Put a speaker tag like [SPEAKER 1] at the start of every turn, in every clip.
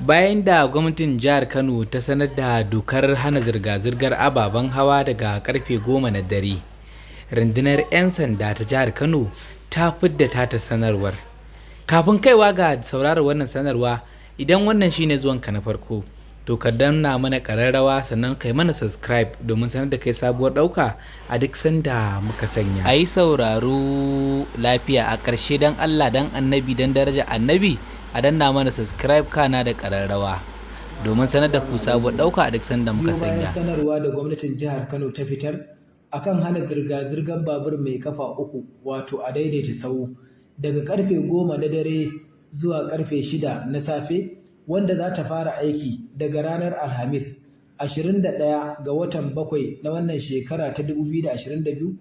[SPEAKER 1] Bayan da gwamnatin jihar Kano ta sanar da dokar hana zirga-zirgar ababen hawa daga karfe 10 na dare, rundunar 'yan sanda ta jihar Kano ta fidda tata sanarwar. Kafin kaiwa ga sauraron wannan sanarwa, idan wannan shine zuwanka na farko, to ka danna mana ƙararrawa, sannan kai mana subscribe domin sanar da kai sabuwar ɗauka a duk sanda muka sanya. A yi sauraro lafiya. A ƙarshe, don Allah, don Annabi, don daraja Annabi, a danna mana subscribe kana da ƙararrawa domin sanar da ku sabuwar ɗauka a duk sanda muka
[SPEAKER 2] Biyo bayan
[SPEAKER 1] sanya.
[SPEAKER 2] sanarwa da gwamnatin jihar Kano ta fitar akan hana zirga-zirgar babur mai kafa uku, wato a daidaita sahu, daga karfe 10 na dare zuwa karfe 6 na safe, wanda za ta fara aiki daga ranar Alhamis 21 ga watan 7 na wannan shekara ta 2022.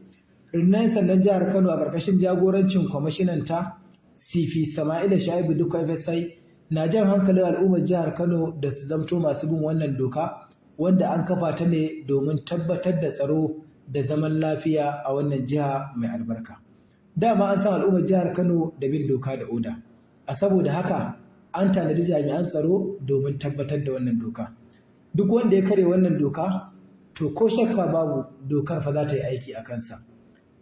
[SPEAKER 2] Rundunar sandan jihar Kano, a ƙarƙashin jagorancin kwamishinanta CP Sama'ila Shaibu Dikko FSI, na jan hankalin al'ummar jihar Kano da su zamto masu bin wannan doka, wanda an kafa ta ne domin tabbatar da tsaro da zaman lafiya a wannan jiha mai albarka. Dama an san al'ummar jihar Kano da bin doka da oda. A saboda haka an tanadi jami'an tsaro domin tabbatar da wannan doka. Duk wanda ya karya wannan doka, to ko shakka babu dokar fa za ta yi aiki a kansa.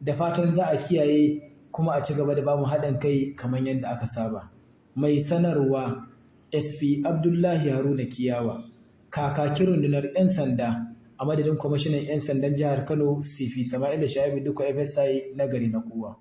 [SPEAKER 2] Da fatan za a kiyaye kuma a ci gaba da bamu haɗin kai kamar yadda aka saba. Mai sanarwa, SP Abdullahi Haruna Kiyawa, kakakin rundunar 'yan sanda, a madadin kwamishinan 'yan sandan jihar Kano, CP Sama'ila Shaibu Dikko FSI, na gari na kowa.